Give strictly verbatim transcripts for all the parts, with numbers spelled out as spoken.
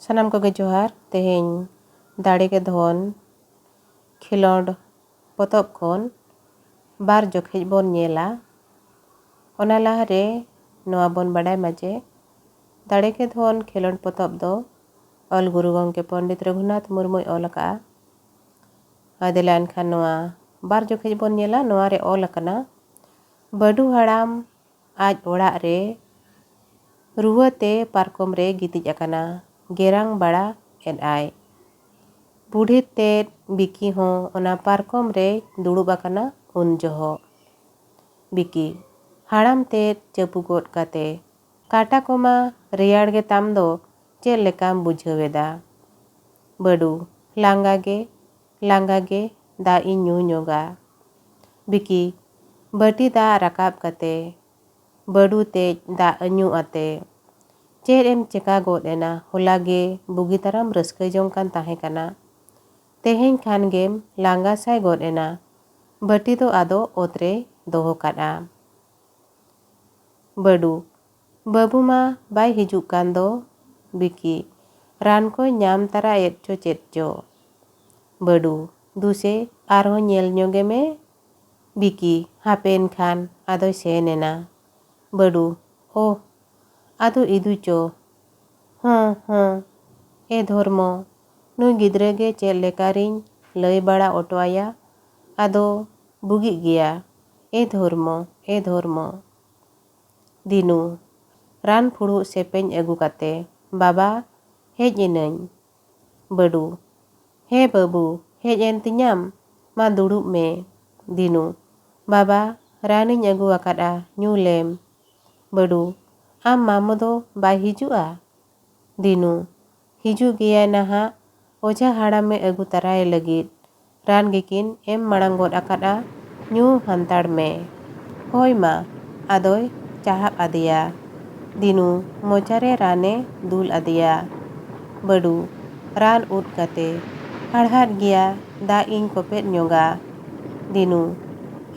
ᱥᱟᱱᱟᱢ ᱠᱚᱜᱮ ᱡᱚᱦᱟᱨ᱾ ᱛᱮᱦᱮᱧ ᱫᱟᱲᱮ ᱜᱮ ᱫᱷᱚᱱ ᱠᱷᱮᱞᱳᱰ ᱯᱚᱛᱚᱵ ᱠᱷᱚᱱ ᱵᱟᱨ ᱡᱚᱠᱷᱮᱡ ᱵᱚᱱ ᱧᱮᱞᱟ᱾ ᱚᱱᱟ ᱞᱟᱦᱟᱨᱮ ᱱᱚᱣᱟ ᱵᱚᱱ ᱵᱟᱰᱟᱭ ᱢᱟ ᱡᱮ ᱫᱟᱲᱮ ᱜᱮ ᱫᱷᱚᱱ ᱠᱷᱮᱞᱳᱰ ᱯᱚᱛᱚᱵ ᱫᱚ ᱚᱞ ᱜᱩᱨᱩ ᱜᱚᱢᱠᱮ ᱯᱚᱱᱰᱤᱛ ᱨᱚᱜᱷᱩᱱᱟᱛᱷ ᱢᱩᱨᱢᱩᱭ ᱚᱞ ᱟᱠᱟᱫᱼᱟ᱾ ᱟᱫᱚ ᱮᱱᱠᱷᱟᱱ ᱱᱚᱣᱟ ᱵᱟᱨ ᱡᱚᱠᱷᱮᱡ ᱵᱚᱱ ᱧᱮᱞᱟ, ᱱᱚᱣᱟ ᱨᱮ ᱚᱞ ᱟᱠᱟᱱᱟ, ᱵᱟᱹᱰᱩ ᱦᱟᱲᱟᱢ ᱟᱡ ᱚᱲᱟᱜ ᱨᱮ ᱨᱩᱣᱟᱹᱛᱮ ᱯᱟᱨᱠᱚᱢ ᱨᱮ ᱜᱤᱛᱤᱡ ᱟᱠᱟᱱᱟ᱾ ᱜᱮᱨᱟᱝ ᱵᱟᱲᱟ ᱮᱫ ᱟᱭ᱾ ᱵᱩᱰᱷᱤ ᱛᱮᱫ ᱵᱤᱠᱤ ᱦᱚᱸ ᱚᱱᱟ ᱯᱟᱨᱠᱚᱢ ᱨᱮᱭ ᱫᱩᱲᱩᱵ ᱟᱠᱟᱱᱟ ᱩᱱ ᱡᱚᱦᱚᱜ᱾ ᱵᱤᱠᱤ, ᱦᱟᱲᱟᱢ ᱛᱮᱫ ᱪᱟᱹᱯᱩ ᱜᱚᱫ ᱠᱟᱛᱮ, ᱠᱟᱴᱟ ᱠᱚᱢᱟ ᱨᱮᱭᱟᱲ ᱜᱮ ᱛᱟᱢ ᱫᱚ, ᱪᱮᱫ ᱞᱮᱠᱟᱢ ᱵᱩᱡᱷᱟᱹᱣ ᱮᱫᱟ? ᱵᱟᱹᱰᱩ, ᱞᱟᱸᱜᱟ ᱜᱮ, ᱞᱟᱸᱜᱟ ᱜᱮ, ᱫᱟᱜ ᱤᱧ ᱧᱩ ᱧᱚᱜᱟ᱾ ᱵᱤᱠᱤ, ᱵᱟᱹᱴᱤ ᱫᱟᱜ ᱨᱟᱠᱟᱵ ᱠᱟᱛᱮ, ᱵᱟᱹᱰᱩ ᱛᱮᱡ ᱫᱟᱜ ᱧᱩ ᱟᱛᱮ, ᱪᱮᱫ ᱮᱢ ᱪᱮᱠᱟ ᱜᱚᱫ ᱮᱱᱟ? ᱦᱚᱞᱟ ᱜᱮ ᱵᱩᱜᱤ ᱛᱟᱨᱟᱢ ᱨᱟᱹᱥᱠᱟᱹ ᱡᱚᱝ ᱠᱟᱱ ᱛᱟᱦᱮᱸ ᱠᱟᱱᱟ, ᱛᱮᱦᱮᱧ ᱠᱷᱟᱱ ᱜᱮᱢ ᱞᱟᱸᱜᱟ ᱥᱟᱭ ᱜᱚᱫ ᱮᱱᱟ᱾ ᱵᱟᱹᱴᱤ ᱫᱚ ᱟᱫᱚ ᱚᱛ ᱨᱮᱭ ᱫᱚᱦᱚ ᱠᱟᱫᱼᱟ᱾ ᱵᱟᱹᱰᱩ, ᱵᱟᱹᱵᱩ ᱢᱟ ᱵᱟᱭ ᱦᱤᱡᱩᱜ ᱠᱟᱱ ᱫᱚ᱾ ᱵᱤᱠᱤ, ᱨᱟᱱ ᱠᱚᱭ ᱧᱟᱢ ᱛᱟᱨᱟ ᱮᱫ ᱪᱚ ᱪᱮᱫ ᱪᱚ᱾ ᱵᱟᱹᱰᱩ, ᱫᱩᱥᱮ ᱟᱨᱦᱚᱸ ᱧᱮᱞ ᱧᱚᱜᱮ ᱢᱮ᱾ ᱵᱤᱠᱤ, ᱦᱟᱯᱮ ᱮᱱᱠᱷᱟᱱ ᱟᱫᱚᱭ ᱥᱮᱱ ᱮᱱᱟ᱾ ᱵᱟᱹᱰᱩ, ᱳᱦ, ᱟᱫᱚ ᱤᱫᱩ ᱪᱚ᱾ ᱦᱚᱸ, ᱦᱚᱸ, ᱮ ᱫᱷᱚᱨᱢᱚ, ᱱᱩᱭ ᱜᱤᱫᱽᱨᱟᱹ ᱜᱮ ᱪᱮᱫ ᱞᱮᱠᱟ ᱨᱤᱧ ᱞᱟᱹᱭ ᱵᱟᱲᱟ ᱚᱴᱚ ᱟᱭᱟ? ᱟᱫᱚ ᱵᱩᱜᱤᱜ ᱜᱮᱭᱟ᱾ ᱮ ᱫᱷᱚᱨᱢᱚ, ᱮ ᱫᱷᱚᱨᱢᱚ᱾ ᱫᱤᱱᱩ, ᱨᱟᱱ ᱯᱷᱩᱲᱩᱜ ᱥᱮᱯᱮᱧ ᱟᱹᱜᱩ ᱠᱟᱛᱮ, ᱵᱟᱵᱟ, ᱦᱮᱡ ᱮᱱᱟᱹᱧ᱾ ᱵᱟᱹᱰᱩ, ᱦᱮᱸ ᱵᱟᱹᱵᱩ, ᱦᱮᱡ ᱮᱱ ᱛᱤᱧᱟᱢ, ᱢᱟ ᱫᱩᱲᱩᱵ ᱢᱮ᱾ ᱫᱤᱱᱩ, ᱵᱟᱵᱟ, ᱨᱟᱱᱤᱧ ᱟᱹᱜᱩ ᱟᱠᱟᱫᱼᱟ, ᱧᱩ ᱞᱮᱢ᱾ ᱵᱟᱹᱰᱩ, ᱟᱢ ᱢᱟᱢᱚ ᱫᱚ ᱵᱟᱭ ᱦᱤᱡᱩᱜᱼᱟ? ᱫᱤᱱᱩ, ᱦᱤᱡᱩᱜ ᱜᱮᱭᱟᱭ ᱱᱟᱦᱟᱜ, ᱚᱡᱷᱟ ᱦᱟᱲᱟᱢᱮ ᱟᱹᱜᱩ ᱛᱟᱨᱟᱭᱮ ᱞᱟᱹᱜᱤᱫ᱾ ᱨᱟᱱ ᱜᱮᱠᱤᱱ ᱮᱢ ᱢᱟᱲᱟᱝ ᱜᱚᱫ ᱟᱠᱟᱫᱼᱟ, ᱧᱩ ᱦᱟᱱᱛᱟᱲ ᱢᱮ᱾ ᱦᱳᱭ ᱢᱟ, ᱟᱫᱚᱭ ᱪᱟᱦᱟᱵ ᱟᱫᱮᱭᱟ᱾ ᱫᱤᱱᱩ ᱢᱚᱪᱟᱨᱮ ᱨᱟᱱᱮ ᱫᱩᱞ ᱟᱫᱮᱭᱟ᱾ ᱵᱟᱹᱰᱩ, ᱨᱟᱱ ᱩᱫ ᱠᱟᱛᱮ, ᱦᱟᱲᱦᱟᱫ ᱜᱮᱭᱟ, ᱫᱟᱜ ᱤᱧ ᱠᱚᱯᱮᱫ ᱧᱚᱜᱟ᱾ ᱫᱤᱱᱩ,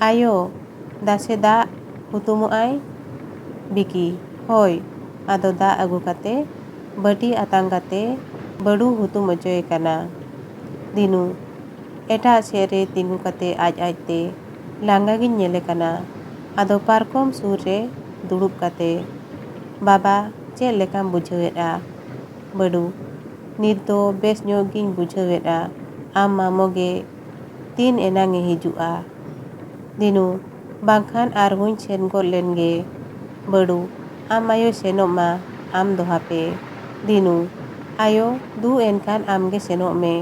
ᱟᱭᱳ, ᱫᱟᱥᱮ ᱫᱟᱜ ᱦᱩᱛᱩᱢᱚᱜ ᱟᱭ᱾ ᱵᱤᱠᱤ, ᱦᱳᱭ, ᱟᱫᱚ ᱫᱟᱜ ᱟᱹᱜᱩ ᱠᱟᱛᱮ ᱵᱟᱹᱴᱤ ᱟᱛᱟᱝ ᱠᱟᱛᱮ ᱵᱟᱹᱰᱩ ᱦᱩᱛᱩᱢ ᱚᱪᱚᱭᱮ ᱠᱟᱱᱟ᱾ ᱫᱤᱱᱩ, ᱮᱴᱟᱜ ᱥᱮᱫ ᱨᱮ ᱛᱤᱸᱜᱩ ᱠᱟᱛᱮ ᱟᱡ ᱟᱡᱛᱮ, ᱞᱟᱸᱜᱟ ᱜᱤᱧ ᱧᱮᱞᱮ ᱠᱟᱱᱟ᱾ ᱟᱫᱚ ᱯᱟᱨᱠᱚᱢ ᱥᱩᱨ ᱨᱮ ᱫᱩᱲᱩᱵ ᱠᱟᱛᱮ, ᱵᱟᱵᱟ, ᱪᱮᱫ ᱞᱮᱠᱟᱢ ᱵᱩᱡᱷᱟᱹᱣᱮᱫᱼᱟ? ᱵᱟᱹᱰᱩ, ᱱᱤᱛ ᱫᱚ ᱵᱮᱥ ᱧᱚᱜ ᱜᱤᱧ ᱵᱩᱡᱷᱟᱹᱣᱮᱫᱼᱟ᱾ ᱟᱢ ᱢᱟᱢᱚ ᱜᱮ ᱛᱤᱱ ᱮᱱᱟᱝ ᱮ ᱦᱤᱡᱩᱜᱼᱟ? ᱫᱤᱱᱩ, ᱵᱟᱝᱠᱷᱟᱱ ᱟᱨᱦᱚᱸᱧ ᱥᱮᱱ ᱜᱚᱫ ᱞᱮᱱ ᱜᱮ᱾ ᱵᱟᱹᱰᱩ, ᱟᱢ ᱟᱭᱳ ᱥᱮᱱᱚᱜ ᱢᱟ, ᱟᱢ ᱫᱚ ᱦᱟᱯᱮ᱾ ᱫᱤᱱᱩ, ᱟᱭᱳ, ᱫᱩ ᱮᱱᱠᱷᱟᱱ ᱟᱢ ᱜᱮ ᱥᱮᱱᱚᱜ ᱢᱮ᱾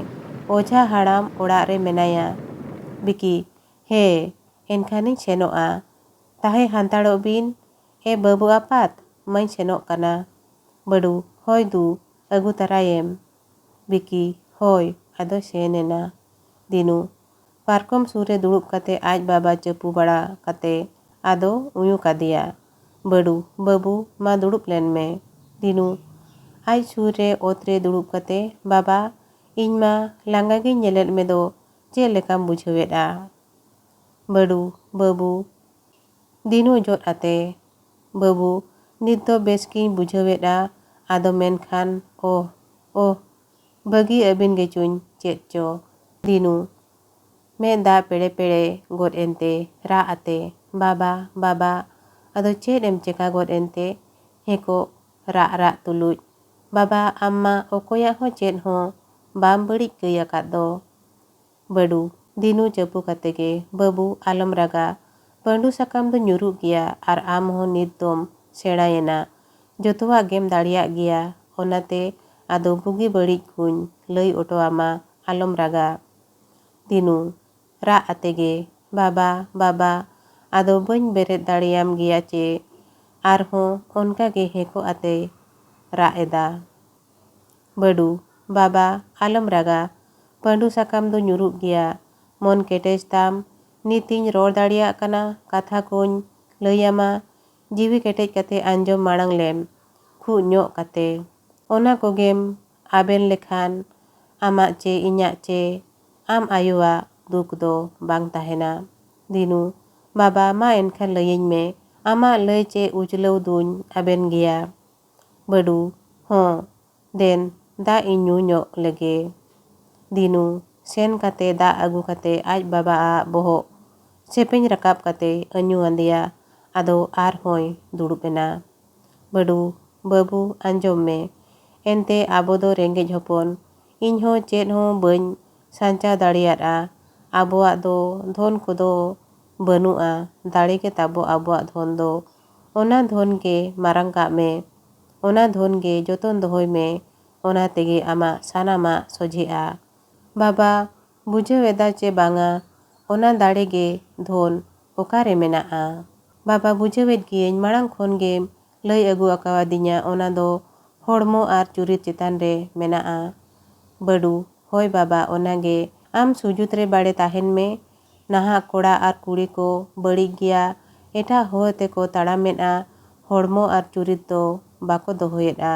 ᱚᱡᱷᱟ ᱦᱟᱲᱟᱢ ᱚᱲᱟᱜ ᱨᱮ ᱢᱮᱱᱟᱭᱟ᱾ ᱵᱤᱠᱤ, ᱦᱮᱸ, ᱮᱱᱠᱷᱟᱱᱤᱧ ᱥᱮᱱᱚᱜᱼᱟ᱾ ᱛᱟᱦᱮᱸ ᱦᱟᱱᱛᱟᱲᱚᱜ ᱵᱤᱱ᱾ ᱮ ᱵᱟᱹᱵᱩ ᱟᱯᱟᱛ, ᱢᱟᱧ ᱥᱮᱱᱚᱜ ᱠᱟᱱᱟ᱾ ᱵᱟᱹᱰᱩ, ᱦᱳᱭ ᱫᱩ, ᱟᱹᱜᱩ ᱛᱟᱨᱟᱭᱮᱢ᱾ ᱵᱤᱠᱤ, ᱦᱳᱭ, ᱟᱫᱚ ᱥᱮᱱ ᱮᱱᱟ᱾ ᱫᱤᱱᱩ, ᱯᱟᱨᱠᱚᱢ ᱥᱩᱨ ᱨᱮ ᱫᱩᱲᱩᱵ ᱠᱟᱛᱮ ᱟᱡ ᱵᱟᱵᱟ ᱪᱟᱹᱯᱩ ᱵᱟᱲᱟ ᱠᱟᱛᱮ ᱟᱫᱚ ᱩᱭᱩ ᱠᱟᱫᱮᱭᱟ᱾ ᱵᱟᱹᱰᱩ, ᱵᱟᱹᱵᱩ, ᱢᱟ ᱫᱩᱲᱩᱵ ᱞᱮᱱ ᱢᱮ᱾ ᱫᱤᱱᱩ, ᱟᱡ ᱥᱩᱨ ᱨᱮ ᱚᱛ ᱨᱮ ᱫᱩᱲᱩᱵ ᱠᱟᱛᱮ, ᱵᱟᱵᱟ, ᱤᱧ ᱢᱟ ᱞᱟᱸᱜᱟ ᱜᱤᱧ ᱧᱮᱞᱮᱫ ᱢᱮ ᱫᱚ, ᱪᱮᱫ ᱞᱮᱠᱟᱢ ᱵᱩᱡᱷᱟᱹᱣᱮᱫᱼᱟ? ᱵᱟᱹᱰᱩ, ᱵᱟᱹᱵᱩ, ᱫᱤᱱᱩ ᱡᱚᱫ ᱟᱛᱮ, ᱵᱟᱹᱵᱩ, ᱱᱤᱛ ᱫᱚ ᱵᱮᱥ ᱜᱤᱧ ᱵᱩᱡᱷᱟᱹᱣᱮᱫᱼᱟ, ᱟᱫᱚ ᱢᱮᱱᱠᱷᱟᱱ, ᱳᱦ, ᱳᱦ, ᱵᱟᱹᱜᱤ ᱟᱹᱵᱤᱱ ᱜᱮᱪᱚᱧ ᱪᱮᱫ ᱪᱚ᱾ ᱫᱤᱱᱩ, ᱢᱮᱫ ᱫᱟᱜ ᱯᱮᱲᱮ ᱯᱮᱲᱮ ᱜᱚᱫ ᱮᱱᱛᱮ, ᱨᱟᱜ ᱟᱛᱮ, ᱵᱟᱵᱟ, ᱵᱟᱵᱟ, ᱟᱫᱚ ᱪᱮᱫ ᱮᱢ ᱪᱮᱠᱟ ᱜᱚᱫ ᱮᱱᱛᱮ? ᱦᱮᱸᱠᱚ, ᱨᱟᱜ ᱨᱟᱜ ᱛᱩᱞᱩᱡ, ᱵᱟᱵᱟ, ᱟᱢ ᱢᱟ ᱚᱠᱚᱭᱟᱜ ᱦᱚᱸ ᱪᱮᱫ ᱦᱚᱸ ᱵᱟᱢ ᱵᱟᱹᱲᱤᱡ ᱠᱟᱹᱭ ᱟᱠᱟᱫ ᱫᱚ᱾ ᱵᱟᱹᱰᱩ, ᱫᱤᱱᱩ ᱪᱟᱹᱯᱩ ᱠᱟᱛᱮ ᱜᱮ, ᱵᱟᱹᱵᱩ, ᱟᱞᱚᱢ ᱨᱟᱜᱟ᱾ ᱯᱟᱺᱰᱩ ᱥᱟᱠᱟᱢ ᱫᱚ ᱧᱩᱨᱩᱜ ᱜᱮᱭᱟ ᱟᱨ ᱟᱢ ᱦᱚᱸ ᱱᱤᱛ ᱫᱚᱢ ᱥᱮᱬᱟᱭᱮᱱᱟ᱾ ᱡᱚᱛᱚᱣᱟᱜ ᱜᱮᱢ ᱫᱟᱲᱮᱭᱟᱜ ᱜᱮᱭᱟ᱾ ᱚᱱᱟᱛᱮ ᱟᱫᱚ ᱵᱩᱜᱤ ᱵᱟᱹᱲᱤᱡ ᱠᱚᱧ ᱞᱟᱹᱭ ᱚᱴᱚ ᱟᱢᱟ, ᱟᱞᱚᱢ ᱨᱟᱜᱟ᱾ ᱫᱤᱱᱩ, ᱨᱟᱜ ᱟᱛᱮ ᱜᱮ, ᱵᱟᱵᱟ, ᱵᱟᱵᱟ, ᱟᱫᱚ ᱵᱟᱹᱧ ᱵᱮᱨᱮᱫ ᱫᱟᱲᱮᱭᱟᱢ ᱜᱮᱭᱟ ᱪᱮ? ᱟᱨᱦᱚᱸ ᱚᱱᱠᱟ ᱜᱮ ᱦᱮᱸᱠᱚ ᱟᱛᱮ ᱨᱟᱜ ᱮᱫᱟ᱾ ᱵᱟᱹᱰᱩ, ᱵᱟᱵᱟ, ᱟᱞᱚᱢ ᱨᱟᱜᱟ᱾ ᱯᱟᱺᱰᱩ ᱥᱟᱠᱟᱢ ᱫᱚ ᱧᱩᱨᱩᱜ ᱜᱮᱭᱟ᱾ ᱢᱚᱱ ᱠᱮᱴᱮᱡ ᱛᱟᱢ᱾ ᱱᱤᱛᱤᱧ ᱨᱚᱲ ᱫᱟᱲᱮᱭᱟᱜ ᱠᱟᱱᱟ, ᱠᱟᱛᱷᱟ ᱠᱚᱧ ᱞᱟᱹᱭᱟᱢᱟ᱾ ᱡᱤᱣᱤ ᱠᱮᱴᱮᱡ ᱠᱟᱛᱮ ᱟᱸᱡᱚᱢ ᱢᱟᱲᱟᱝ ᱞᱮᱢ, ᱠᱷᱩᱜ ᱧᱚᱜ ᱠᱟᱛᱮ᱾ ᱚᱱᱟ ᱠᱚᱜᱮᱢ ᱟᱵᱮᱱ ᱞᱮᱠᱷᱟᱱ ᱟᱢᱟᱜ ᱪᱮ ᱤᱧᱟᱜ ᱪᱮ ᱟᱢ ᱟᱭᱳᱣᱟᱜ ᱫᱩᱠ ᱫᱚ ᱵᱟᱝ ᱛᱟᱦᱮᱱᱟ᱾ ᱫᱤᱱᱩ, ᱵᱟᱵᱟ, ᱢᱟ ᱮᱱᱠᱷᱟᱱ ᱞᱟᱹᱭᱟᱹᱧ ᱢᱮ, ᱟᱢᱟᱜ ᱞᱟᱹᱭ ᱪᱮ ᱩᱪᱞᱟᱹᱣ ᱫᱩᱧ ᱟᱵᱮᱱ ᱜᱮᱭᱟ᱾ ᱵᱟᱹᱰᱩ, ᱦᱚᱸ, ᱫᱮᱱ, ᱫᱟᱜ ᱤᱧ ᱧᱩ ᱧᱚᱜ ᱞᱮᱜᱮ᱾ ᱫᱤᱱᱩ ᱥᱮᱱ ᱠᱟᱛᱮ ᱫᱟᱜ ᱟᱹᱜᱩ ᱠᱟᱛᱮ ᱟᱡ ᱵᱟᱵᱟᱣᱟᱜ ᱵᱚᱦᱚᱜ ᱥᱮᱯᱮᱧ ᱨᱟᱠᱟᱵ ᱠᱟᱛᱮ ᱟᱹᱧᱩ ᱟᱫᱮᱭᱟ᱾ ᱟᱫᱚ ᱟᱨᱦᱚᱸᱭ ᱫᱩᱲᱩᱵ ᱮᱱᱟ᱾ ᱵᱟᱹᱰᱩ, ᱵᱟᱹᱵᱩ, ᱟᱸᱡᱚᱢ ᱢᱮ, ᱮᱱᱛᱮ ᱟᱵᱚ ᱫᱚ ᱨᱮᱸᱜᱮᱡ ᱦᱚᱯᱚᱱ, ᱤᱧ ᱦᱚᱸ ᱪᱮᱫ ᱦᱚᱸ ᱵᱟᱹᱧ ᱥᱟᱧᱪᱟᱣ ᱫᱟᱲᱮᱭᱟᱫᱼᱟ᱾ ᱟᱵᱚᱣᱟᱜ ᱫᱚ ᱫᱷᱚᱱ ᱠᱚᱫᱚ ᱵᱟᱹᱱᱩᱜᱼᱟ, ᱫᱟᱲᱮ ᱜᱮ ᱛᱟᱵᱚ ᱟᱵᱚᱣᱟᱜ ᱫᱷᱚᱱ ᱫᱚ᱾ ᱚᱱᱟ ᱫᱷᱚᱱ ᱜᱮ ᱢᱟᱨᱟᱝ ᱠᱟᱜ ᱢᱮ, ᱚᱱᱟ ᱫᱷᱚᱱ ᱜᱮ ᱡᱚᱛᱚᱱ ᱫᱚᱦᱚᱭ ᱢᱮ, ᱚᱱᱟ ᱛᱮᱜᱮ ᱟᱢᱟᱜ ᱥᱟᱱᱟᱢᱟᱜ ᱥᱚᱡᱷᱮᱜᱼᱟ᱾ ᱵᱟᱵᱟ, ᱵᱩᱡᱷᱟᱹᱣ ᱮᱫᱟ ᱪᱮ ᱵᱟᱝᱟ, ᱚᱱᱟ ᱫᱟᱲᱮ ᱜᱮ ᱫᱷᱚᱱ ᱚᱠᱟᱨᱮ ᱢᱮᱱᱟᱜᱼᱟ? ᱵᱟᱵᱟ, ᱵᱩᱡᱷᱟᱹᱣᱮᱫ ᱜᱤᱭᱟᱹᱧ, ᱢᱟᱲᱟᱝ ᱠᱷᱚᱱ ᱜᱮᱢ ᱞᱟᱹᱭ ᱟᱹᱜᱩ ᱟᱠᱟᱣᱟᱫᱤᱧᱟ, ᱚᱱᱟ ᱫᱚ ᱦᱚᱲᱢᱚ ᱟᱨ ᱪᱩᱨᱤᱛ ᱪᱮᱛᱟᱱ ᱨᱮ ᱢᱮᱱᱟᱜᱼᱟ᱾ ᱵᱟᱹᱰᱩ, ᱦᱳᱭ ᱵᱟᱵᱟ, ᱚᱱᱟ ᱜᱮ᱾ ᱟᱢ ᱥᱩᱡᱩᱛ ᱨᱮ ᱵᱟᱲᱮ ᱛᱟᱦᱮᱱ ᱢᱮ᱾ ᱱᱟᱦᱟᱜ ᱠᱚᱲᱟ ᱟᱨ ᱠᱩᱲᱤ ᱠᱚ ᱵᱟᱹᱲᱤᱡ ᱜᱮᱭᱟ, ᱮᱴᱟᱜ ᱦᱚᱨ ᱛᱮᱠᱚ ᱛᱟᱲᱟᱢᱮᱫᱼᱟ, ᱦᱚᱲᱢᱚ ᱟᱨ ᱪᱩᱨᱤᱛ ᱫᱚ ᱵᱟᱠᱚ ᱫᱚᱦᱚᱭᱮᱫᱼᱟ᱾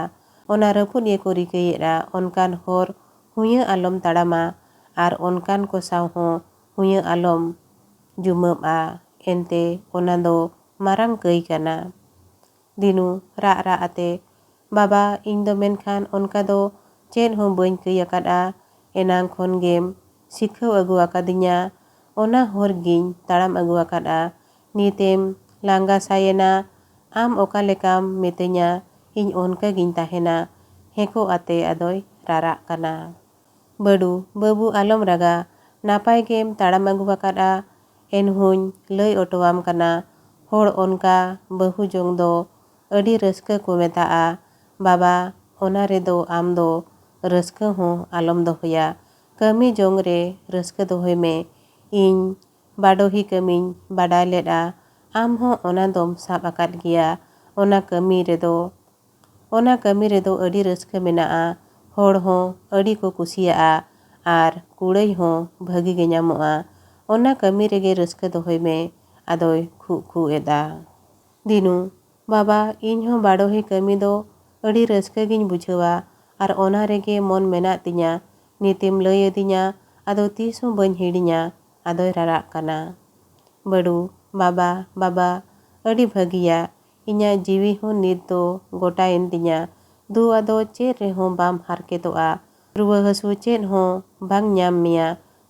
ᱚᱱᱟ ᱨᱟᱹᱯᱩᱫ ᱜᱮᱠᱚ ᱨᱤᱠᱟᱹᱭᱮᱫᱼᱟ᱾ ᱚᱱᱠᱟᱱ ᱦᱚᱨ ᱦᱩᱭᱟᱹ ᱟᱞᱚᱢ ᱛᱟᱲᱟᱢᱟ ᱟᱨ ᱚᱱᱠᱟᱱ ᱠᱚ ᱥᱟᱶ ᱦᱚᱸ ᱦᱩᱭᱟᱹ ᱟᱞᱚᱢ ᱡᱩᱢᱟᱹᱵᱼᱟ᱾ ᱮᱱᱛᱮ ᱚᱱᱟ ᱫᱚ ᱢᱟᱨᱟᱝ ᱠᱟᱹᱭ ᱠᱟᱱᱟ᱾ ᱫᱤᱱᱩ ᱨᱟᱜ ᱨᱟᱜ ᱟᱛᱮ, ᱵᱟᱵᱟ, ᱤᱧ ᱫᱚ ᱢᱮᱱᱠᱷᱟᱱ ᱚᱱᱠᱟ ᱫᱚ ᱪᱮᱫ ᱦᱚᱸ ᱵᱟᱹᱧ ᱠᱟᱹᱭ ᱟᱠᱟᱫᱼᱟ᱾ ᱮᱱᱟᱝ ᱠᱷᱚᱱ ᱜᱮᱢ ᱥᱤᱠᱷᱟᱹᱣ ᱟᱹᱜᱩ ᱟᱠᱟᱫᱤᱧᱟ, ᱚᱱᱟ ᱦᱚᱨ ᱜᱤᱧ ᱛᱟᱲᱟᱢ ᱟᱹᱜᱩ ᱟᱠᱟᱫᱼᱟ᱾ ᱱᱤᱛᱮᱢ ᱞᱟᱸᱜᱟ ᱥᱟᱭᱮᱱᱟ, ᱟᱢ ᱚᱠᱟ ᱞᱮᱠᱟᱢ ᱢᱤᱛᱟᱹᱧᱟ, ᱤᱧ ᱚᱱᱠᱟ ᱜᱤᱧ ᱛᱟᱦᱮᱱᱟ᱾ ᱦᱮᱸᱠᱚ ᱟᱛᱮ ᱟᱫᱚᱭ ᱨᱟᱨᱟᱜ ᱠᱟᱱᱟ᱾ ᱵᱟᱹᱰᱩ, ᱵᱟᱹᱵᱩ, ᱟᱞᱚᱢ ᱨᱟᱜᱟ, ᱱᱟᱯᱟᱭ ᱜᱮᱢ ᱛᱟᱲᱟᱢ ᱟᱹᱜᱩ ᱟᱠᱟᱫᱼᱟ᱾ ᱮᱱᱦᱚᱸᱧ ᱞᱟᱹᱭ ᱚᱴᱚᱣᱟᱢ ᱠᱟᱱᱟ, ᱦᱚᱲ ᱚᱱᱠᱟ ᱵᱟᱹᱦᱩ ᱡᱚᱝ ᱫᱚ ᱟᱹᱰᱤ ᱨᱟᱹᱥᱠᱟᱹ ᱠᱚ ᱢᱮᱛᱟᱜᱼᱟ᱾ ᱵᱟᱵᱟ, ᱚᱱᱟ ᱨᱮᱫᱚ ᱟᱢ ᱫᱚ ᱨᱟᱹᱥᱠᱟᱹ ᱦᱚᱸ ᱟᱞᱚᱢ ᱫᱚᱦᱚᱭᱟ᱾ ᱠᱟᱹᱢᱤ ᱡᱚᱝ ᱨᱮ ᱨᱟᱹᱥᱠᱟᱹ ᱫᱚᱦᱚᱭ ᱢᱮ᱾ ᱤᱧ ᱵᱟᱰᱚᱦᱤ ᱠᱟᱹᱢᱤᱧ ᱵᱟᱰᱟᱭ ᱞᱮᱫᱼᱟ, ᱟᱢ ᱦᱚᱸ ᱚᱱᱟ ᱫᱚᱢ ᱥᱟᱵ ᱟᱠᱟᱫ ᱜᱮᱭᱟ᱾ ᱚᱱᱟ ᱠᱟᱹᱢᱤ ᱨᱮᱫᱚ ᱚᱱᱟ ᱠᱟᱹᱢᱤ ᱨᱮᱫᱚ ᱟᱹᱰᱤ ᱨᱟᱹᱥᱠᱟᱹ ᱢᱮᱱᱟᱜᱼᱟ, ᱦᱚᱲ ᱦᱚᱸ ᱟᱹᱰᱤ ᱠᱚ ᱠᱩᱥᱤᱭᱟᱜᱼᱟ ᱟᱨ ᱠᱩᱲᱟᱹᱭ ᱦᱚᱸ ᱵᱷᱟᱹᱜᱤ ᱜᱮ ᱧᱟᱢᱚᱜᱼᱟ᱾ ᱚᱱᱟ ᱠᱟᱹᱢᱤ ᱨᱮᱜᱮ ᱨᱟᱹᱥᱠᱟᱹ ᱫᱚᱦᱚᱭ ᱢᱮ, ᱟᱫᱚᱭ ᱠᱷᱩᱜ ᱠᱷᱩᱜ ᱮᱫᱟ᱾ ᱫᱤᱱᱩ, ᱵᱟᱵᱟ, ᱤᱧ ᱦᱚᱸ ᱵᱟᱰᱚᱦᱤ ᱠᱟᱹᱢᱤ ᱫᱚ ᱟᱹᱰᱤ ᱨᱟᱹᱥᱠᱟᱹ ᱜᱤᱧ ᱵᱩᱡᱷᱟᱹᱣᱟ ᱟᱨ ᱚᱱᱟ ᱨᱮᱜᱮ ᱢᱚᱱ ᱢᱮᱱᱟᱜ ᱛᱤᱧᱟ᱾ ᱱᱤᱛᱮᱢ ᱞᱟᱹᱭ ᱟᱹᱫᱤᱧᱟ, ᱟᱫᱚ ᱛᱤᱥ ᱦᱚᱸ ᱵᱟᱹᱧ ᱦᱤᱲᱤᱧᱟ᱾ ᱟᱫᱚᱭ ᱨᱟᱨᱟᱜ ᱠᱟᱱᱟ᱾ ᱵᱟᱹᱰᱩ, ᱵᱟᱵᱟ, ᱵᱟᱵᱟ, ᱟᱹᱰᱤ ᱵᱷᱟᱹᱜᱤᱭᱟ᱾ ᱤᱧᱟᱜ ᱡᱤᱣᱤ ᱦᱚᱸ ᱱᱤᱛ ᱫᱚ ᱜᱚᱴᱟᱭᱮᱱ ᱛᱤᱧᱟ᱾ ᱫᱩ ᱟᱫᱚ ᱪᱮᱫ ᱨᱮᱦᱚᱸ ᱵᱟᱢ ᱦᱟᱨᱠᱮᱛᱚᱜᱼᱟ᱾ ᱨᱩᱣᱟᱹ ᱦᱟᱹᱥᱩ ᱪᱮᱫ ᱦᱚᱸ ᱵᱟᱝ ᱧᱟᱢ ᱢᱮᱭᱟ᱾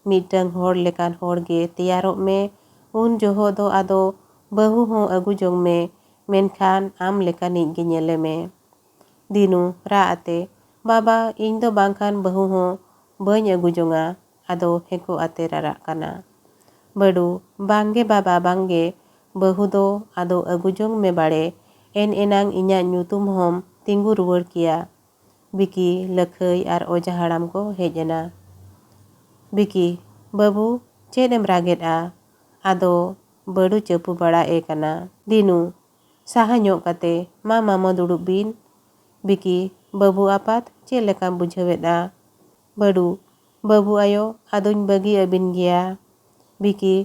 ᱢᱤᱫᱴᱟᱝ ᱦᱚᱲ ᱞᱮᱠᱟᱱ ᱦᱚᱲ ᱜᱮ ᱛᱮᱭᱟᱨᱚᱜ ᱢᱮ᱾ ᱩᱱ ᱡᱚᱦᱚᱜ ᱫᱚ ᱟᱫᱚ ᱵᱟᱹᱦᱩ ᱦᱚᱸ ᱟᱹᱜᱩ ᱡᱚᱝ ᱢᱮ, ᱢᱮᱱᱠᱷᱟᱱ ᱟᱢ ᱞᱮᱠᱟᱱᱤᱡ ᱜᱮ ᱧᱮᱞᱮ ᱢᱮ᱾ ᱫᱤᱱᱩ ᱨᱟᱜ ᱟᱛᱮ, ᱵᱟᱵᱟ, ᱤᱧ ᱫᱚ ᱵᱟᱝᱠᱷᱟᱱ ᱵᱟᱹᱦᱩ ᱦᱚᱸ ᱵᱟᱹᱧ ᱟᱹᱜᱩ ᱡᱚᱝᱟ᱾ ᱟᱫᱚ ᱦᱮᱸᱠᱚ ᱟᱛᱮ ᱨᱟᱨᱟᱜ ᱠᱟᱱᱟ᱾ ᱵᱟᱹᱰᱩ, ᱵᱟᱝᱜᱮ ᱵᱟᱵᱟ, ᱵᱟᱝᱜᱮ, ᱵᱟᱹᱦᱩ ᱫᱚ ᱟᱫᱚ ᱟᱹᱜᱩ ᱡᱚᱝ ᱢᱮ ᱵᱟᱲᱮ, ᱮᱱ ᱮᱱᱟᱝ ᱤᱧᱟᱜ ᱧᱩᱛᱩᱢ ᱦᱚᱸᱢ ᱛᱤᱸᱜᱩ ᱨᱩᱣᱟᱹᱲ ᱠᱮᱭᱟ᱾ ᱵᱤᱠᱤ, ᱞᱟᱹᱠᱷᱟᱹᱭ ᱟᱨ ᱚᱡᱷᱟ ᱦᱟᱲᱟᱢ ᱠᱚ ᱦᱮᱡ ᱮᱱᱟ᱾ ᱵᱤᱠᱤ, ᱵᱟᱹᱵᱩ, ᱪᱮᱫ ᱮᱢ ᱨᱟᱜᱮᱫᱼᱟ? ᱟᱫᱚ ᱵᱟᱹᱰᱩ ᱪᱟᱹᱯᱩ ᱵᱟᱲᱟ ᱮ ᱠᱟᱱᱟ᱾ ᱫᱤᱱᱩ, ᱥᱟᱦᱟ ᱧᱚᱜ ᱠᱟᱛᱮ, ᱢᱟ ᱢᱟᱢᱚ ᱫᱩᱲᱩᱵ ᱵᱤᱱ᱾ ᱵᱤᱠᱤ, ᱵᱟᱹᱵᱩ ᱟᱯᱟᱛ, ᱪᱮᱫ ᱞᱮᱠᱟᱢ ᱵᱩᱡᱷᱟᱹᱣᱮᱫᱼᱟ? ᱵᱟᱹᱰᱩ, ᱵᱟᱹᱵᱩ ᱟᱭᱳ, ᱟᱫᱚᱧ ᱵᱟᱹᱜᱤ ᱟᱹᱵᱤᱱ ᱜᱮᱭᱟ᱾ ᱵᱤᱠᱤ,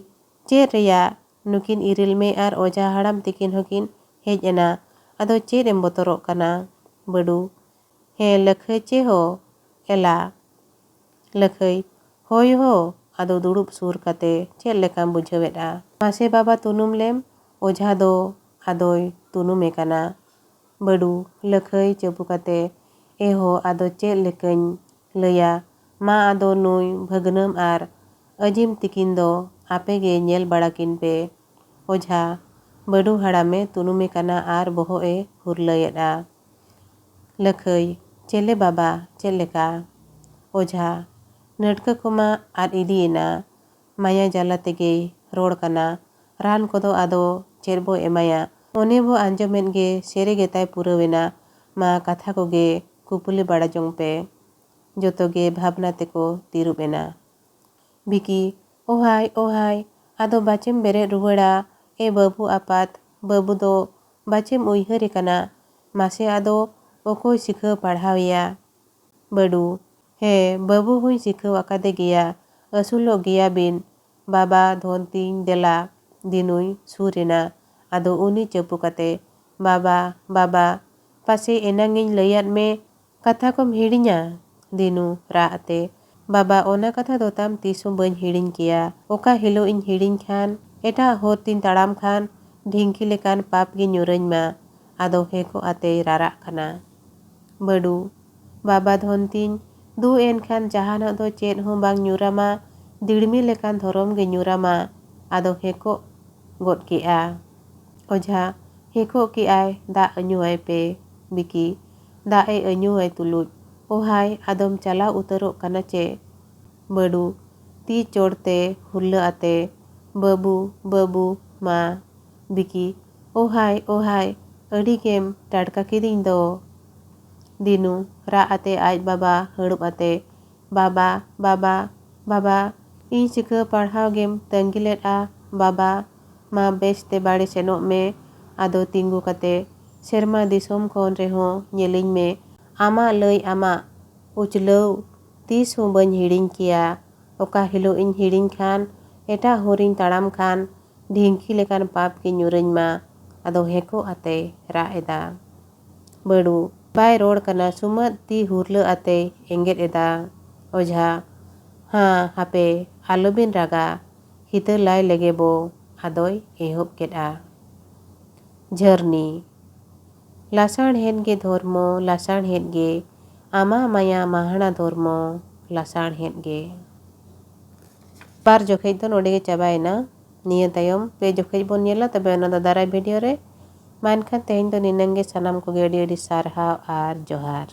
ᱪᱮᱫ ᱨᱮᱭᱟᱜ? ᱱᱩᱠᱤᱱ ᱤᱨᱤᱞ ᱢᱮ ᱟᱨ ᱚᱡᱷᱟ ᱦᱟᱲᱟᱢ ᱛᱤᱠᱤᱱ ᱦᱚᱸᱠᱤᱱ ᱦᱮᱡ ᱮᱱᱟ᱾ ᱟᱫᱚ ᱪᱮᱫ ᱮᱢ ᱵᱚᱛᱚᱨᱚᱜ ᱠᱟᱱᱟ? ᱵᱟᱹᱰᱩ, ᱦᱮᱸ ᱞᱟᱹᱠᱷᱟᱹᱭ, ᱪᱮ ᱦᱚ? ᱮᱞᱟ᱾ ᱞᱟᱹᱠᱷᱟᱹᱭ, ᱦᱳᱭ ᱦᱳ, ᱟᱫᱚ ᱫᱩᱲᱩᱵ ᱥᱩᱨ ᱠᱟᱛᱮ ᱪᱮᱫ ᱞᱮᱠᱟᱢ ᱵᱩᱡᱷᱟᱹᱣᱮᱫᱼᱟ? ᱢᱟᱥᱮ ᱵᱟᱵᱟ ᱛᱩᱱᱩᱢ ᱞᱮᱢ, ᱚᱡᱷᱟ ᱫᱚ ᱟᱫᱚᱭ ᱛᱩᱱᱩᱢᱮ ᱠᱟᱱᱟ᱾ ᱵᱟᱹᱰᱩ, ᱞᱟᱹᱠᱷᱟᱹᱭ ᱪᱟᱹᱯᱩ ᱠᱟᱛᱮ, ᱮ ᱦᱳ, ᱟᱫᱚ ᱪᱮᱫ ᱞᱮᱠᱟᱧ ᱞᱟᱹᱭᱟ? ᱢᱟ ᱟᱫᱚ ᱱᱩᱭ ᱵᱷᱟᱹᱜᱽᱱᱟᱹᱢ ᱟᱨ ᱟᱹᱡᱤᱢ ᱛᱤᱠᱤᱱ ᱫᱚ ᱟᱯᱮ ᱜᱮ ᱧᱮᱞ ᱵᱟᱲᱟ ᱠᱤᱱ ᱯᱮ᱾ ᱚᱡᱷᱟ, ᱵᱟᱹᱰᱩ ᱦᱟᱲᱟᱢᱮ ᱛᱩᱱᱩᱢᱮ ᱠᱟᱱᱟ ᱟᱨ ᱵᱚᱦᱚᱜ ᱮ ᱦᱩᱨᱞᱟᱹᱭᱮᱫᱼᱟ᱾ ᱞᱟᱹᱠᱷᱟᱹᱭ, ᱪᱮᱞᱮ ᱵᱟᱵᱟ, ᱪᱮᱫ ᱞᱮᱠᱟ? ᱚᱡᱷᱟ, ᱱᱟᱹᱴᱠᱟᱹ ᱠᱚᱢᱟ ᱟᱫ ᱤᱫᱤᱭᱮᱱᱟ, ᱢᱟᱭᱟ ᱡᱟᱞᱟ ᱛᱮᱜᱮᱭ ᱨᱚᱲ ᱠᱟᱱᱟ, ᱨᱟᱱ ᱠᱚᱫᱚ ᱟᱫᱚ ᱪᱮᱫ ᱵᱚ ᱮᱢᱟᱭᱟ? ᱚᱱᱮ ᱵᱚ ᱟᱸᱡᱚᱢᱮᱫ ᱜᱮ ᱥᱮᱨᱮ ᱜᱮᱛᱟᱭ ᱯᱩᱨᱟᱹᱣᱮᱱᱟ, ᱢᱟ ᱠᱟᱛᱷᱟ ᱠᱚᱜᱮ ᱠᱩᱯᱩᱞᱤ ᱵᱟᱲᱟ ᱡᱚᱝ ᱯᱮ᱾ ᱡᱚᱛᱚ ᱜᱮ ᱵᱷᱟᱵᱽᱱᱟ ᱛᱮᱠᱚ ᱛᱤᱨᱩᱵ ᱮᱱᱟ᱾ ᱵᱤᱠᱤ, ᱳᱦᱟᱭ, ᱳᱦᱟᱭ, ᱟᱫᱚ ᱵᱟᱪᱮᱢ ᱵᱮᱨᱮᱫ ᱨᱩᱣᱟᱹᱲᱟ? ᱮ ᱵᱟᱹᱵᱩ ᱟᱯᱟᱛ, ᱵᱟᱹᱵᱩ ᱫᱚ ᱵᱟᱪᱮᱢ ᱩᱭᱦᱟᱹᱨᱮ ᱠᱟᱱᱟ? ᱢᱟᱥᱮ ᱟᱫᱚ ᱚᱠᱚᱭ ᱥᱤᱠᱷᱟᱹᱣ ᱯᱟᱲᱦᱟᱣᱮᱭᱟ? ᱵᱟᱹᱰᱩ, ᱦᱮᱸ, ᱵᱟᱹᱵᱩ ᱦᱚᱸᱧ ᱥᱤᱠᱷᱟᱹᱣ ᱟᱠᱟᱫᱮ ᱜᱮᱭᱟ, ᱟᱹᱥᱩᱞᱚᱜ ᱜᱮᱭᱟ ᱵᱤᱱ᱾ ᱵᱟᱵᱟ ᱫᱷᱚᱱ ᱛᱤᱧ ᱫᱮᱞᱟ᱾ ᱫᱤᱱᱩᱭ ᱥᱩᱨ ᱮᱱᱟ᱾ ᱟᱫᱚ ᱩᱱᱤ ᱪᱟᱹᱯᱩ ᱠᱟᱛᱮ, ᱵᱟᱵᱟ, ᱵᱟᱵᱟ, ᱯᱟᱥᱮ ᱮᱱᱟᱝ ᱤᱧ ᱞᱟᱹᱭᱟᱫ ᱢᱮ, ᱠᱟᱛᱷᱟ ᱠᱚᱢ ᱦᱤᱲᱤᱧᱟ? ᱫᱤᱱᱩ ᱨᱟᱜ ᱟᱛᱮ, ᱵᱟᱵᱟ, ᱚᱱᱟ ᱠᱟᱛᱷᱟ ᱫᱚ ᱛᱟᱢ ᱛᱤᱥ ᱦᱚᱸ ᱵᱟᱹᱧ ᱦᱤᱲᱤᱧ ᱠᱮᱭᱟ᱾ ᱚᱠᱟ ᱦᱤᱞᱳᱜ ᱤᱧ ᱦᱤᱲᱤᱧ ᱠᱷᱟᱱ, ᱮᱴᱟᱜ ᱦᱚᱨ ᱛᱤᱧ ᱛᱟᱲᱟᱢ ᱠᱷᱟᱱ, ᱰᱷᱤᱝᱠᱤ ᱞᱮᱠᱟᱱ ᱯᱟᱯ ᱜᱮ ᱧᱩᱨᱟᱹᱧ ᱢᱟ᱾ ᱟᱫᱚ ᱦᱮᱸᱠᱚ ᱟᱛᱮᱭ ᱨᱟᱨᱟᱜ ᱠᱟᱱᱟ᱾ ᱵᱟᱹᱰᱩ, ᱵᱟᱵᱟ ᱫᱷᱚᱱ ᱛᱤᱧ, ᱫᱩ ᱮᱱᱠᱷᱟᱱ ᱡᱟᱦᱟᱱᱟᱜ ᱫᱚ ᱪᱮᱫ ᱦᱚᱸ ᱵᱟᱝ ᱧᱩᱨᱟᱢᱟ, ᱫᱤᱲᱢᱤ ᱞᱮᱠᱟᱱ ᱫᱷᱚᱨᱚᱢ ᱜᱮ ᱧᱩᱨᱟᱢᱟ᱾ ᱟᱫᱚ ᱦᱮᱸᱠᱚᱜ ᱜᱚᱫ ᱠᱮᱜᱼᱟ᱾ ᱚᱡᱷᱟ, ᱦᱮᱸᱠᱚᱜ ᱠᱮᱜᱼᱟᱭ, ᱫᱟᱜ ᱟᱹᱧᱩᱣᱟᱭ ᱯᱮ᱾ ᱵᱤᱠᱤ, ᱫᱟᱜ ᱮ ᱟᱹᱧᱩᱣᱟᱭ ᱛᱩᱞᱩᱡ, ᱳ ᱦᱟᱭ, ᱟᱫᱚᱢ ᱪᱟᱞᱟᱣ ᱩᱛᱟᱹᱨᱚᱜ ᱠᱟᱱᱟ ᱪᱮ? ᱵᱟᱹᱰᱩ, ᱛᱤ ᱪᱚᱲ ᱛᱮ ᱦᱩᱨᱞᱟᱹ ᱟᱛᱮ, ᱵᱟᱹᱵᱩ, ᱵᱟᱹᱵᱩ, ᱢᱟ᱾ ᱵᱤᱠᱤ, ᱳ ᱦᱟᱭ, ᱳ ᱦᱟᱭ, ᱟᱹᱰᱤ ᱜᱮᱢ ᱴᱟᱴᱠᱟ ᱠᱤᱫᱤᱧ ᱫᱚ᱾ ᱫᱤᱱᱩ, ᱨᱟᱜ ᱟᱛᱮ ᱟᱡ ᱵᱟᱵᱟ ᱦᱟᱹᱲᱩᱵ ᱟᱛᱮ, ᱵᱟᱵᱟ, ᱵᱟᱵᱟ, ᱵᱟᱵᱟ, ᱤᱧ ᱥᱤᱠᱷᱟᱹ ᱯᱟᱲᱦᱟᱣ ᱜᱮᱢ ᱛᱟᱺᱜᱤ ᱞᱮᱫᱼᱟ, ᱵᱟᱵᱟ, ᱢᱟ ᱵᱮᱥ ᱛᱮ ᱵᱟᱲᱮ ᱥᱮᱱᱚᱜ ᱢᱮ᱾ ᱟᱫᱚ ᱛᱤᱸᱜᱩ ᱠᱟᱛᱮ ᱥᱮᱨᱢᱟ ᱫᱤᱥᱚᱢ ᱠᱷᱚᱱ ᱨᱮᱦᱚᱸ ᱧᱮᱞᱤᱧ ᱢᱮ, ᱟᱢᱟᱜ ᱞᱟᱹᱭ ᱟᱢᱟᱜ ᱩᱪᱷᱞᱟᱹᱣ ᱛᱤᱥ ᱦᱚᱸ ᱵᱟᱹᱧ ᱦᱤᱲᱤᱧ ᱠᱮᱭᱟ᱾ ᱚᱠᱟ ᱦᱤᱞᱳᱜ ᱤᱧ ᱦᱤᱲᱤᱧ ᱠᱷᱟᱱ, ᱮᱴᱟᱜ ᱦᱚᱨᱤᱧ ᱛᱟᱲᱟᱢ ᱠᱷᱟᱱ, ᱰᱷᱤᱝᱠᱤ ᱞᱮᱠᱟᱱ ᱯᱟᱯ ᱜᱮ ᱧᱩᱨᱟᱹᱧ ᱢᱟ᱾ ᱟᱫᱚ ᱦᱮᱸᱠᱚᱜ ᱟᱛᱮᱭ ᱨᱟᱜ ᱮᱫᱟ᱾ ᱵᱟᱹᱲᱩ, ᱵᱟᱭ ᱨᱚᱲ ᱠᱟᱱᱟ, ᱥᱩᱢᱟᱹᱫ ᱛᱤ ᱦᱩᱨᱞᱟᱹ ᱟᱛᱮᱭ ᱮᱸᱜᱮᱫ ᱮᱫᱟ᱾ ᱚᱡᱷᱟ, ᱦᱟᱸ, ᱦᱟᱯᱮ, ᱟᱞᱚᱵᱤᱱ ᱨᱟᱜᱟ, ᱦᱤᱛᱟᱹ ᱞᱟᱭ ᱞᱮᱜᱮ ᱵᱚ᱾ ᱟᱫᱚᱭ ᱮᱦᱚᱵ ᱠᱮᱫᱼᱟ᱾ ᱡᱷᱟᱹᱨᱱᱤ᱾ ᱞᱟᱥᱟᱬᱦᱮᱫ ᱜᱮ ᱫᱷᱚᱨᱢᱚ, ᱞᱟᱥᱟᱬᱦᱮᱫ ᱜᱮ᱾ ᱟᱢᱟᱜ ᱢᱟᱭᱟ ᱢᱟᱦᱟᱲᱟ ᱫᱷᱚᱨᱢᱚ, ᱞᱟᱥᱟᱬᱦᱮᱫ ᱜᱮ᱾ ᱵᱟᱨ ᱡᱚᱠᱷᱮᱡ ᱫᱚ ᱱᱚᱰᱮ ᱜᱮ ᱪᱟᱵᱟᱭᱮᱱᱟ᱾ ᱱᱤᱭᱟᱹ ᱛᱟᱭᱚᱢ ᱯᱮ ᱡᱚᱠᱷᱮᱡ ᱵᱚᱱ ᱧᱮᱞᱟ, ᱛᱚᱵᱮ ᱚᱱᱟ ᱫᱚ ᱫᱟᱨᱟᱭ ᱵᱷᱤᱰᱤᱭᱳ ᱨᱮ᱾ ᱢᱟ ᱮᱱᱠᱷᱟᱱ ᱛᱮᱦᱮᱧ ᱫᱚ ᱱᱤᱱᱟᱹᱝ ᱜᱮ᱾ ᱥᱟᱱᱟᱢ ᱠᱚᱜᱮ ᱟᱹᱰᱤ ᱟᱹᱰᱤ ᱥᱟᱨᱦᱟᱣ ᱟᱨ ᱡᱚᱦᱟᱨ᱾